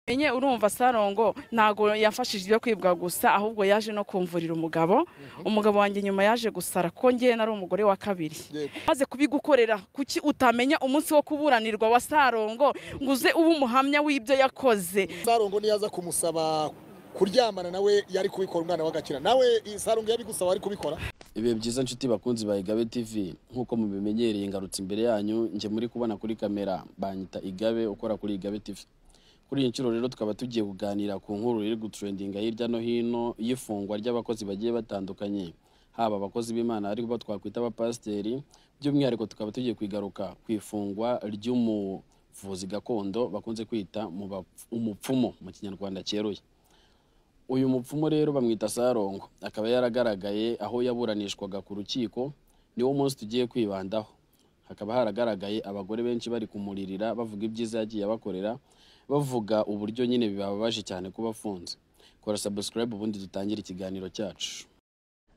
Enye urumva Sarongo ntago yafashije ibyo kwibwa gusa, ahubwo yaje no kumvurira umugabo. Umugabo wanjye nyuma yaje gusara ko ngiye nari umugore wa kabiri. Maze kubigukorera, kuki utamenya umunsi wo kuburanirwa wa Sarongo ngo uze ube umuhamya w'ibyo yakoze? Sarongo niyaza kumusaba kuryamana nawe yari kubikora, umwana wagakira nawe. Sarongo yabigusaba ari kubikora. Ibihe byiza nshuti bakunzi ba Igabe TV, nkuko mubimenyereye ngarutse imbere yanyu. Nje muri kubona kuri kamera banyita Igabe, ukora kuri Igabe TV. Kuri iyi nshuro rero tukaba tugiye kuganira ku nkuru iri gutrendinga hirya no hino y'ifungwa ry'abakozi bagiye batandukanye, haba abakozi b'Imana ariko bo twakwita abapasiteri. By'umwihariko tukaba tugiye kwigaruka ku ifungwa ry'umuvuzi gakondo bakunze kwita umupfumu mu Kinyarwanda cyeruye. Uyu mupfumu rero bamwita Sarongo, akaba yaragaragaye aho yaburanishwaga ku rukiko. Niwo munsi tugiye kwibandaho. Hakaba haragaragaye abagore benshi bari kumuririra, bavuga ibyiza yagiye abakorera, bavuga uburyo nyine bibabaje cyane kuba afunze. Kora subscribe ubundi dutangire ikiganiro cyacu.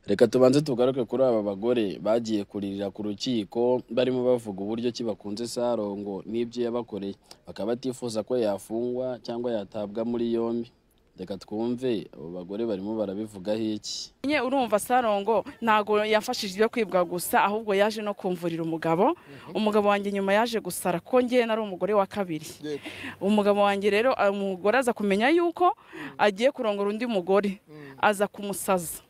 Reka tubanze tugaruke kuri aba bagore bagiye kuririra ku rukiko, barimo bavuga uburyo ki bakunze Sarongo n'ibyo yabakoreye, bakaba batifuza ko yafungwa cyangwa yatabwa muri yombi. Reka twumve abo bagore barimo barabivugaho iki. Enye urumva Sarongo ntago yafashije ibyo kwibwa gusa, ahubwo yaje no kumvurira umugabo. Umugabo wanjye nyuma yaje gusara ko ngiye nari umugore wa kabiri. Umugabo wanjye rero, umugore aza kumenya yuko agiye kurongora undi mugore, aza kumusaza.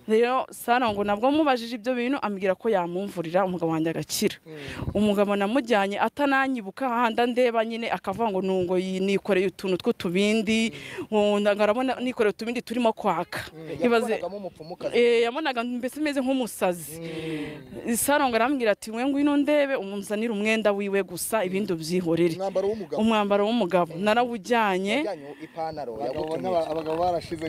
Rero Sarongo nabwo mubajije ibyo bintu, ambwira ko yamumvurira umugabo wanjye agakira. Umugabo namujyanye atananyibuka, hahanda ndeba nyine akavuga ngo nungo nikoreye utuntu tw'utubindi, ngo arabona nikoreye utubindi turimo kwaka. Ibaze yabonaga mbese meze nk'umusazi. Sarongo arambwira ati we ngwino ndebe, umunzanire umwenda wiwe gusa, ibindi ubyihorere. Umwambaro w'umugabo narawujyanye. Abagabo barashize.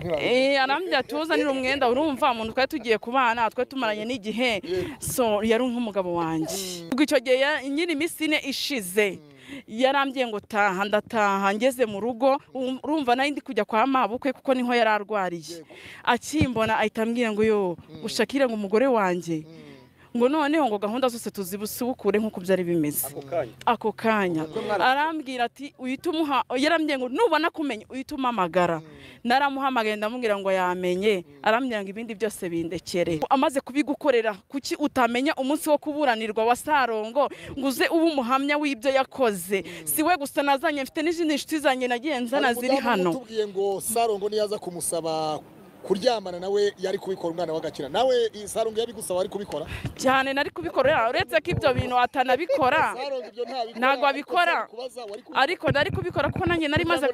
Arambwira ati uzanire umwenda. Urumva umuntu twari tugiye kubana, twari tumaranye n'igihe, so yari nk'umugabo wanjye. Ubwo icyo gihe nyine iminsi ine ishize yarambwiye ngo taha, ndataha. Ngeze mu rugo, urumva nari ndi kujya kwa mabukwe kuko niho yari arwariye. Akimbona ahita ambwira ngo yo ushakire ngo umugore wanjye, ngo noneho ngo gahunda zose tuzibusubukure nk'uko byari bimeze ako kanya. Arambwira ati uhita umuha, yarambwiye ngo nubona kumenya uhita umamagara. Naramuhamagaye ndamubwira ngo yamenye, arambwira ngo ibindi byose bindekere. Amaze kubigukorera, kuki utamenya umunsi wo kuburanirwa wa Sarongo ngo uze ube umuhamya w'ibyo yakoze? Si we gusa nazanye, mfite n'izindi nshuti zanjye nagiye nzana ziri hano. Tubwiye ngo Sarongo niyaza kumusaba kuryamana nawe yari kubikora, umwana wagakira nawe. Sarongo yabigusaba ari kubikora. Cyane nari kubikora, uretse ko ibyo bintu atanabikora, ntago abikora, ariko nari kubikora kuko nanjye nari maze.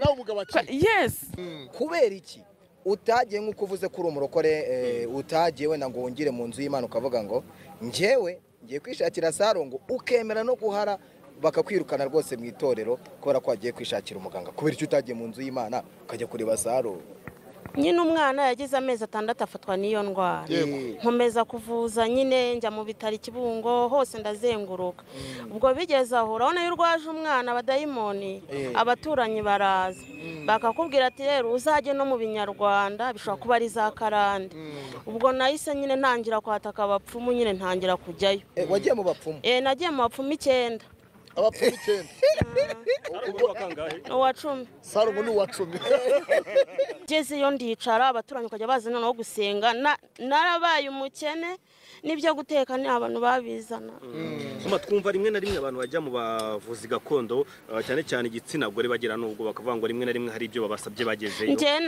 Yes. Kubera iki utagiye, nk'uko uvuze kuri umurokore, utagiye wenda ngo wongere mu nzu y'Imana ukavuga ngo njyewe ngiye kwishakira Sarongo, ukemera no guhara bakakwirukana rwose mu itorero kubera ko wagiye kwishakira umuganga? Kubera iki utagiye mu nzu y'Imana ukajya kureba Sarongo? Nyine umwana yagize amezi 6 afatwa n'iyo ndwara, nkomeza kuvuza nyine, njya mu bitaro Kibungo hose ndazenguruka. Ubwo bigeze aho urabona iyo urwaje umwana abadayimoni abaturanyi baraza bakakubwira ati rero uzajye no mu Binyarwanda bishobora kuba ari za karande. Ubwo nahise nyine ntangira kwataka abapfumu, nyine ntangira kujyayo. Wagiye mu bapfumu? Nagiye mu bapfumu 9. Abapfumu 9? Uwa 10. Sarongo ni uwa 10. Ngeze iyo ndicara, abaturanyi ukajya baza noneho gusenga. Narabaye umukene, n'ibyo guteka ni abantu babizana. Twumva rimwe na rimwe abantu bajya mu bavuzi gakondo, cyane cyane igitsina gore, bagira n'ubwo bakavuga ngo rimwe na rimwe hari ibyo babasabye bagezeyo. Njye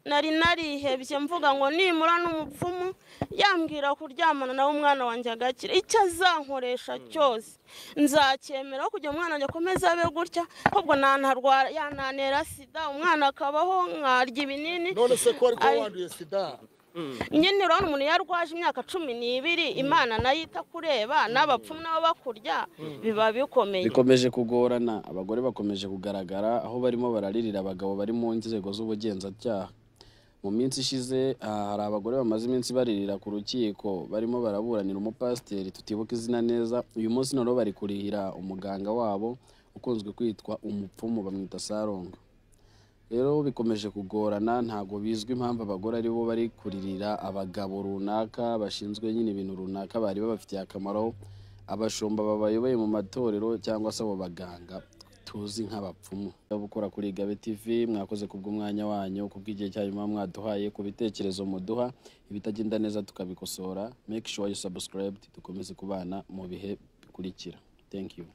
nari narihebye mvuga ngo nimura n'umupfumu yambwira kuryamana nawe umwana wanjye agakira, icyo azankoresha cyose nzacyemera kugira umwana wanjye akomeze abe gutya, ahubwo nantarwara yanantera sida umwana akabaho nkarya ibinini. None se ko ariko wanduye sida? Nyine urabona umuntu yarwaje imyaka 12, Imana nayo itakureba n'abapfumu nabo bakurya, biba bikomeye. Bikomeje kugorana, abagore bakomeje kugaragara aho barimo bararirira abagabo bari mu nzego z'ubugenzacyaha. Mu minsi ishize hari abagore bamaze iminsi baririra ku rukiko barimo baraburanira umupasiteri tutibuka izina neza. Uyu munsi noneho bari kurihira umuganga wabo ukunzwe kwitwa umupfumu bamwita Sarongo. Rero bikomeje kugorana, ntago bizwi impamvu abagore ari bo bari kuririra abagabo runaka bashinzwe nyine ibintu runaka bari babafitiye akamaro, abashumba babayoboye mu matorero cyangwa se abo baganga. Tuzi nk'abapfumu gukora kuri Igabe TV. Mwakoze kubw'umwanya wanyu, kubw'igihe cyanyu muba mwaduhaye, ku bitekerezo muduha, ibitagenda neza tukabikosora. Make sure you subscribed, dukomeze kubana mu bihe bikurikira. Thank you.